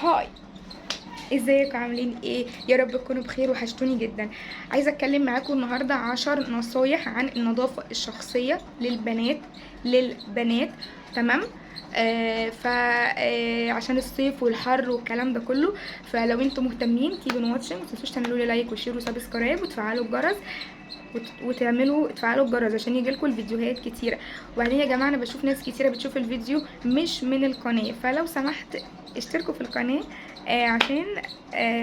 Hi، ازيكم؟ عاملين ايه؟ يا رب تكونوا بخير، وحشتوني جدا. عايزه اتكلم معاكم النهارده 10 نصايح عن النظافة الشخصية للبنات. تمام. آه ف آه عشان الصيف والحر والكلام ده كله. فلو انتم مهتمين keep watching، ما تنسوش تعملوا لي like و share و subscribe وتفعلوا الجرس وتعملوا تفعلوا الجرس عشان يجيلكوا الفيديوهات كتيره. وبعدين يا جماعه، انا بشوف ناس كتيرة بتشوف الفيديو مش من القناه، فلو سمحت اشتركوا في القناة عشان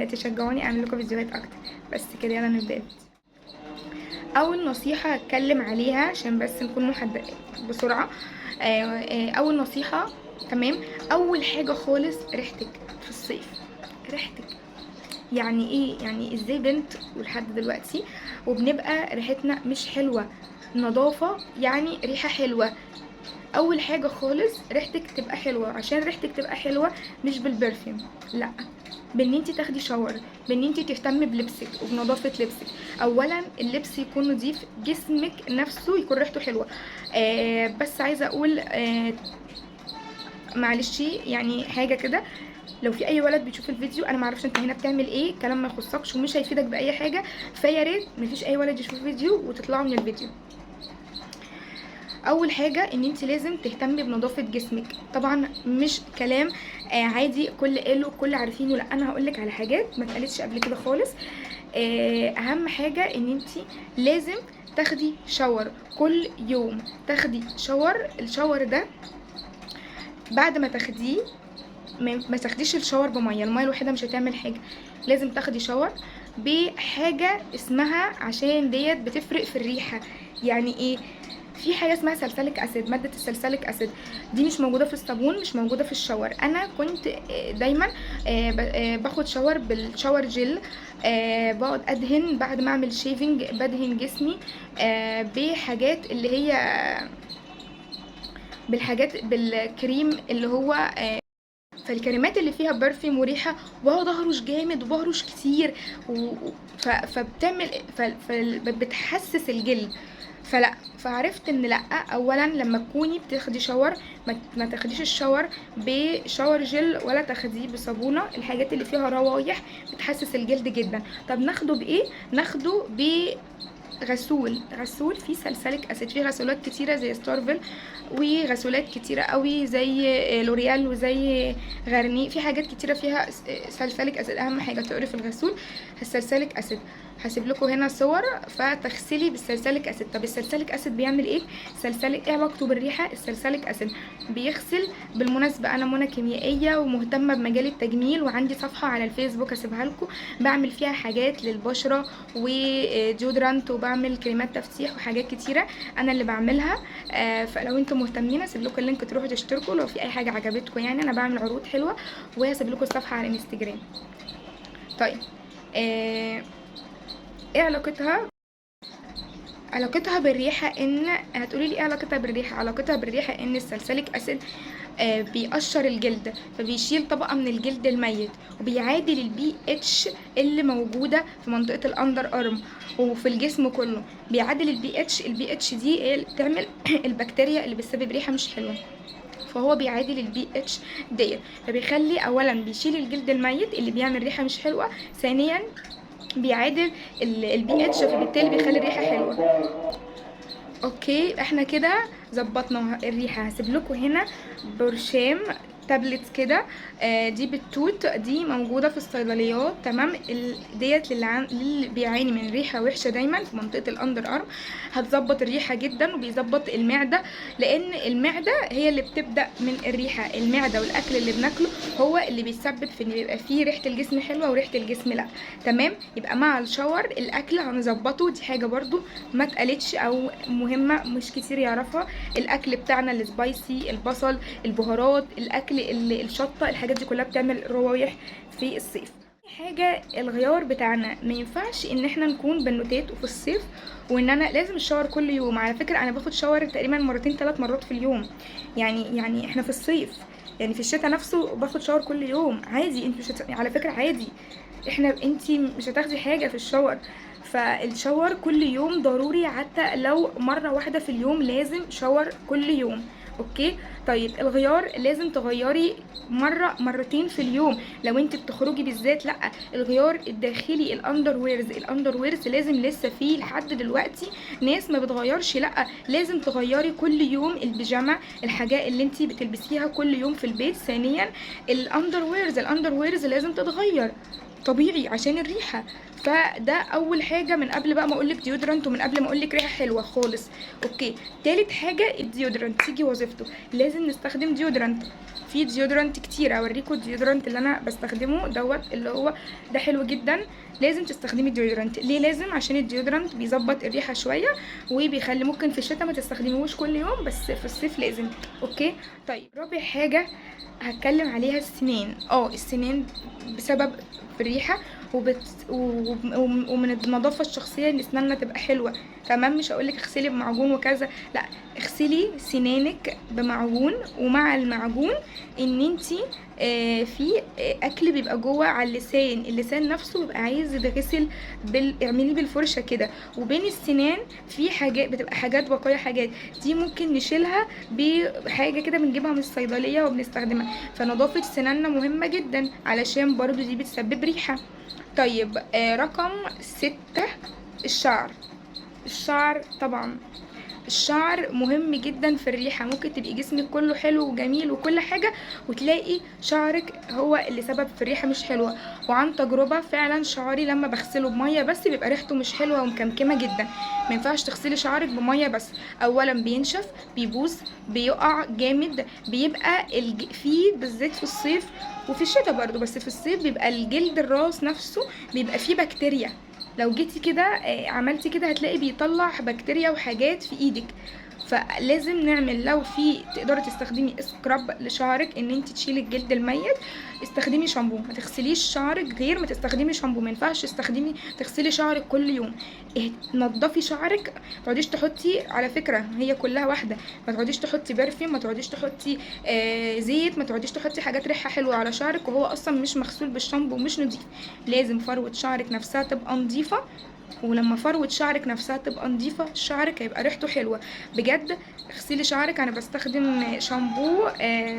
تشجعوني اعمل لكم فيديوهات اكتر. بس كده، يلا نبدا. اول نصيحة هتكلم عليها عشان بس نكون محدد بسرعه. اول نصيحه، تمام. اول حاجة خالص، ريحتك في الصيف. ريحتك يعني ايه؟ يعني ازاي بنت ولحد دلوقتي وبنبقى ريحتنا مش حلوه؟ نظافة يعني ريحه حلوه. اول حاجة خالص ريحتك تبقى حلوه. عشان ريحتك تبقى حلوة مش بال perfume، لا، بان انت تاخدي shower، بان انت تهتمي بلبسك وبنظافه لبسك. اولا اللبس يكون نظيف، جسمك نفسه يكون ريحته حلوه. بس عايزه اقول معلش يعني حاجة كده، لو في اي ولد بيشوف الفيديو، انا معرفش انت هنا بتعمل ايه، كلام ما يخصكش ومش هيفيدك باي حاجه، فيا ريت مفيش اي ولد يشوف الفيديو وتطلعوا من الفيديو. اول حاجة ان انت لازم تهتمي بنظافه جسمك. طبعا مش كلام عادي كل قاله كل عارفينه، لا، انا هقولك على حاجات ما اتقالتش قبل كده خالص. اهم حاجة ان انت لازم تاخدي shower كل يوم. تاخدي shower، ال shower ده بعد ما تاخديه ما تاخديش ال shower بميه، المية الوحيدة مش هتعمل حاجه. لازم تاخدي shower بحاجة اسمها، عشان ديت بتفرق في الريحه. يعني ايه؟ في حاجة اسمها salicylic acid، مادة ال salicylic acid دي مش موجودة في الصابون، مش موجودة في ال shower. انا كنت دايما باخد shower بال shower gel، بقعد ادهن بعد ما اعمل shaving، بدهن جسمي بحاجات اللي هي بالحاجات بالكريم اللي هو فالكريمات اللي فيها perfume وريحه، واقعد اهرش جامد وبهرش كتير فبتعمل بتحسس الجلد. فلا، فعرفت ان لا، اولا لما تكوني بتاخدي shower ما تاخديش ال shower ب shower gel ولا تاخديه بصابونه، الحاجات اللي فيها روايح بتحسس الجلد جدا. طب ناخده بايه؟ ناخده ب غسول، غسول فيه salicylic acid. فيه غسولات كتيرة زي ستارفل، وغسولات كتيرة قوي زي لوريال وزي غارنيه، في حاجات كتيرة فيها salicylic acid. اهم حاجة تقري في الغسول ال salicylic acid. هسيب لكم هنا صور. فتغسلي بال salicylic acid. طب ال salicylic acid بيعمل ايه؟ سلسلك ايه علاقته بالريحه؟ ال salicylic acid بيغسل. بالمناسبة انا منى كيميائية ومهتمه بمجال التجميل، وعندي صفحة على الفيسبوك هسيبها لكم، بعمل فيها حاجات للبشره و deodorant، وبعمل كريمات تفتيح وحاجات كتيرة انا اللي بعملها. فلو انتم مهتمين اسيب لكم ال link تروحوا تشتركوا لو في اي حاجة عجبتكم، يعني انا بعمل عروض حلوه، وهسيب لكم الصفحة على الانستجرام. طيب ايه علاقتها؟ علاقتها بالريحه ان هتقولي لي ايه علاقتها بالريحه؟ علاقتها بالريحه ان ال salicylic acid بيقشر الجلد، فبيشيل طبقه من الجلد الميت، وبيعادل ال pH اللي موجودة في منطقة ال underarm وفي الجسم كله. بيعادل ال pH. ال pH دي هي اللي بتعمل البكتيريا اللي بتسبب ريحه مش حلوه، فهو بيعادل ال pH ديت، فبيخلي اولا بيشيل الجلد الميت اللي بيعمل ريحه مش حلوه، ثانيا بيعادل ال pH، فبالتالي بيخلي الريحة حلوه. okay، احنا كده ظبطنا الريحه. هسيب لكم هنا برشام تابلت كده، دي بالتوت، دي موجودة في الصيدليات، تمام. ديت للي بيعاني من ريحه وحشة دايما في منطقة ال underarm، هتظبط الريحة جدا، وبيظبط المعده، لان المعدة هي اللي بتبدا من الريحه. المعدة والاكل اللي بناكله هو اللي بيسبب في ان بيبقى فيه ريحه الجسم حلوة وريحه الجسم لا. تمام، يبقى مع ال shower الاكل هنظبطه. دي حاجة برضو ما اتقالتش او مهمة مش كتير يعرفها. الاكل بتاعنا ال spicy، البصل، البهارات، الاكل الشطه، الحاجات دي كلها بتعمل روايح في الصيف. حاجة الغيار بتاعنا، ما ينفعش ان احنا نكون بنوتات وفي الصيف وان انا لازم ال shower كل يوم. على فكرة انا باخد shower تقريبا مرتين 3 مرات في اليوم، يعني احنا في الصيف، يعني في الشتاء نفسه باخد shower كل يوم عادي. انت مش على فكرة عادي، انت مش هتاخدي حاجة في ال shower. فال shower كل يوم ضروري، حتى لو مرة واحدة في اليوم لازم shower كل يوم. okay. طيب الغيار لازم تغيري مرة مرتين في اليوم لو انت بتخرجي بالذات. لا، الغيار الداخلي ال underwears، ال underwears لازم لسه فيه لحد دلوقتي ناس ما بتغيرش. لا، لازم تغيري كل يوم البيجامه، الحاجات اللي انت بتلبسيها كل يوم في البيت. ثانيا ال underwears، ال underwears لازم تتغير طبيعي عشان الريحة. فده اول حاجة من قبل بقى ما اقولك deodorant ومن قبل ما اقولك ريحه حلوة خالص. okay. تالت حاجة ال deodorant تيجي وظيفته، لازم نستخدم deodorant. في deodorant كتير، اوريكم ال deodorant اللي انا بستخدمه دوت اللي هو ده حلو جدا. لازم تستخدمي deodorant. ليه لازم؟ عشان ال deodorant بيظبط الريحة شوية وبيخلي، ممكن في الشتاء ما تستخدميهوش كل يوم بس في الصيف لازم. okay. طيب رابع حاجة هتكلم عليها السنان. السنان بسبب الريحة ومن النظافة الشخصية ان اسناننا تبقى حلوة. تمام، مش هقولك اغسلي بمعجون وكذا، لا، اغسلي سنانك بمعجون، ومع المعجون ان انتي في اكل بيبقى جوه على اللسان، اللسان نفسه بيبقى عايز يتغسل اعمليه بالفرشه كده. وبين السنان في حاجات بتبقى حاجات بقايا، حاجات دي ممكن نشيلها بحاجة كده بنجيبها من الصيدلية وبنستخدمها. فنظافه سناننا مهمة جدا علشان برضو دي بتسبب ريحه. طيب رقم 6 الشعر. الشعر طبعا الشعر مهم جدا في الريحة. ممكن تبقي جسمك كله حلو وجميل وكل حاجة وتلاقي شعرك هو اللي سبب في الريحة مش حلوة. وعن تجربة فعلا شعري لما بغسله بمية بس بيبقى ريحته مش حلوة ومكمكمة جدا. ما ينفعش تغسلي شعرك بمية بس، اولا بينشف، بيبوظ، بيقع جامد، بيبقى فيه بالذات في الصيف وفي الشتاء برضو، بس في الصيف بيبقى الجلد الراس نفسه بيبقى فيه بكتيريا. لو جيتي كده عملتي كده هتلاقي بيطلع بكتيريا وحاجات في ايدك. فلازم نعمل، لو في تقدري تستخدمي scrub لشعرك ان انت تشيلي الجلد الميت، استخدمي شامبو، ما تغسليش شعرك غير ما تستخدمي شامبو. ما ينفعش تغسلي شعرك كل يوم. نضفي شعرك، ما تقعديش تحطي، على فكرة هي كلها واحدة، ما تقعديش تحطي perfume، ما تقعديش تحطي زيت، ما تقعديش تحطي حاجات ريحه حلوة على شعرك وهو اصلا مش مغسول بالشامبو ومش نظيف. لازم فروه شعرك نفسها تبقى نظيفة، ولما فروة شعرك نفسها تبقى نظيفة شعرك هيبقى ريحته حلوة بجد. اغسلي شعرك، انا بستخدم شامبو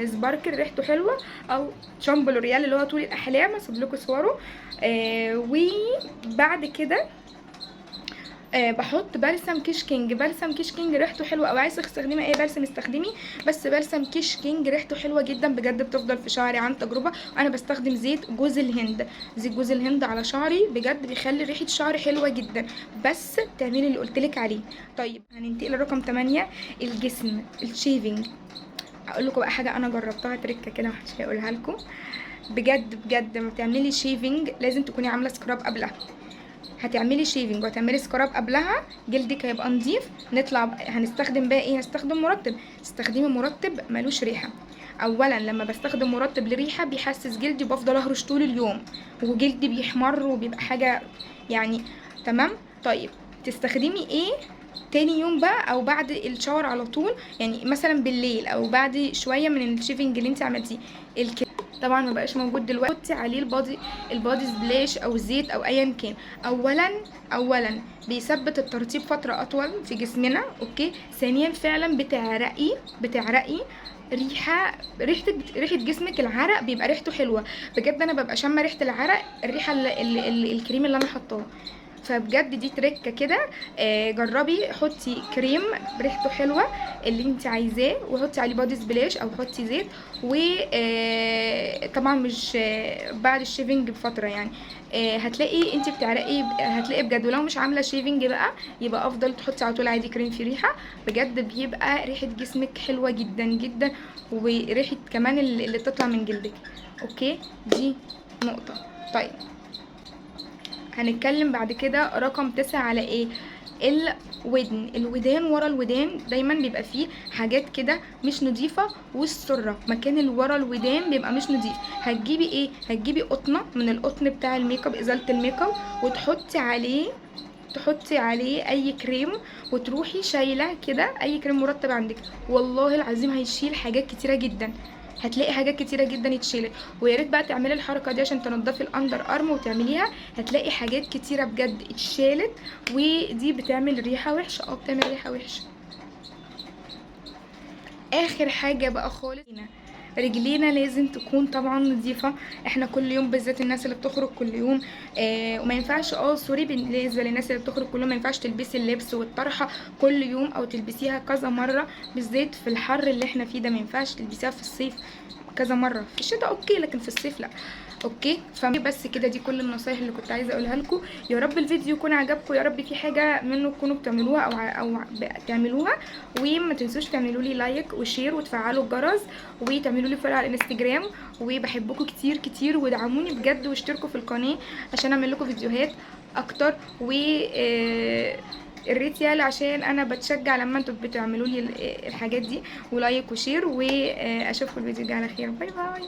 سباركل ريحته حلوة، او شامبو لوريال اللي هو طول الاحلام، اسيب لكم صوره. وبعد كده بحط بلسم كيش كينج. بلسم كيش كينج ريحته حلوة، او عايزه تستخدمي اي بلسم استخدمي، بس بلسم كيش كينج ريحته حلوة جدا بجد، بتفضل في شعري عن تجربه. انا بستخدم زيت جوز الهند، زيت جوز الهند على شعري بجد بيخلي ريحه شعري حلوة جدا، بس تعملي اللي قلتلك عليه. طيب هننتقل لرقم 8، الجسم، ال shaving. هقول لكم بقى حاجة انا جربتها، تريكه كده محدش هيقولها لكم بجد بجد. لما تعملي shaving لازم تكوني عامله scrub قبلها. هتعملي shaving وهتعملي scrub قبلها، جلدك هيبقى نظيف. نطلع هنستخدم بقى ايه؟ هنستخدم مرطب. استخدمي مرطب ملوش ريحه. اولا لما بستخدم مرطب لريحه بيحسس جلدي وبفضل اهرش طول اليوم وجلدي بيحمر وبيبقى حاجة يعني تمام. طيب تستخدمي ايه تاني يوم بقى او بعد ال shower على طول، يعني مثلا بالليل او بعد شوية من ال shaving اللي انت عملتيه. طبعا ما بقاش موجود دلوقتي، حطي عليه ال body splash او زيت او ايا كان. اولا بيثبت الترطيب فترة اطول في جسمنا، okay. ثانيا فعلا بتعرقي ريحه، ريحتك، ريحه جسمك، العرق بيبقى ريحته حلوة بجد. انا ببقى شامة ريحه العرق، الريحة الكريم اللي انا حطاه. فبجد دي تركه كده، جربي حطي كريم ريحته حلوة اللي انت عايزاه، وحطي عليه body splash او حطي زيت، و طبعا مش بعد ال shaving بفترة يعني، هتلاقي انت بتعرقي، هتلاقي بجد. ولو مش عامله shaving بقى يبقى افضل تحطي على طول عادي كريم في ريحه، بجد بيبقى ريحه جسمك حلوة جدا جدا، وريحه كمان اللي تطلع من جلدك. okay، دي نقطة. طيب هنتكلم بعد كده رقم 9 على ايه؟ الودن. الودان، ورا الودان دايما بيبقى فيه حاجات كده مش نظيفة، والسره مكان اللي ورا الودان بيبقى مش نظيف. هتجيبي ايه؟ هتجيبي قطنه من القطن بتاع الميك اب، ازالة الميك اب، وتحطي عليه، تحطي عليه اي كريم، وتروحي شايله كده اي كريم مرطب عندك، والله العظيم هيشيل حاجات كتيرة جدا، هتلاقي حاجات كتيرة جدا اتشالت. ويا ريت بقى تعملي الحركة دي عشان تنضفي ال under arm وتعمليها، هتلاقي حاجات كتيرة بجد اتشالت. ودي بتعمل ريحه وحشة، بتعمل ريحه وحشة. اخر حاجة بقى خالص، رجلينا لازم تكون طبعا نظيفة. احنا كل يوم، بالذات الناس اللي بتخرج كل يوم، وما ينفعش، sorry، بالنسبة للناس اللي بتخرج كل يوم ما ينفعش تلبسي اللبس والطرحه كل يوم او تلبسيها كذا مرة، بالذات في الحر اللي احنا فيه ده ما ينفعش تلبسيها في الصيف كذا مرة. في الشتاء okay، لكن في الصيف لا. okay، فبس كده، دي كل النصايح اللي كنت عايزه اقولها لكم. يا رب الفيديو يكون عجبكم، يا رب في حاجة منه تكونوا بتعملوها او بتعملوها. وما تنسوش تعملوا لي like و share وتفعلوا الجرس وتعملوا لي follow على الانستجرام. وبحبكم كتير كتير، ودعموني بجد واشتركوا في القناة عشان اعمل لكم فيديوهات اكتر. و الريت يعلى عشان انا بتشجع لما انتوا بتعملوا لي الحاجات دي. و like و share، واشوفكم الفيديو الجاي على خير. bye bye.